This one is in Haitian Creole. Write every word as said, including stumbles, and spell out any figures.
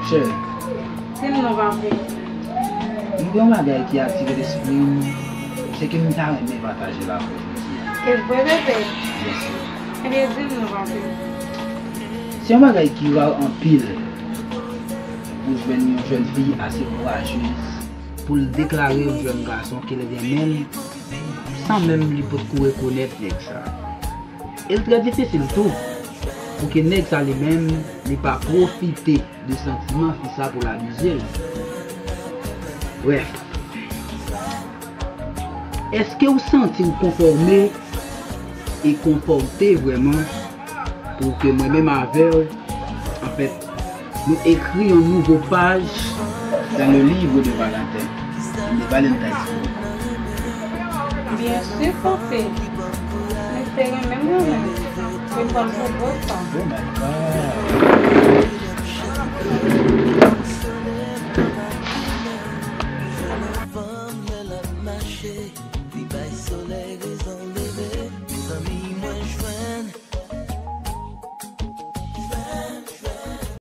Chè, di m non, papi. M gen yon bagay ki atire lespri m, se ke m ta renmen pataje l avè w jodi a. E vre, bebe? Byen si. Ebyen, di m non, papi. Se yon bagay ki ra anpil pou jwenn yon jèn fi ase kourajez pou l deklare yon jèn gason ke l renmen l san menm li potko rekonèt nèg sa. E l trè difisil tou pou ke nèg sa li menm li pa pwofite de santiman fi sa pou l abize l. Brèf, èske w santi w konfòme e konfòte vrèman pou ke mwen menm avè w, anfèt, nou ekri yon nouvo paj dans le livre de Valentin, de Valentine's Book? Byen si, papi. Mwen te renmen mwen menm. Mwen pral fè gwo sa. Oh my God.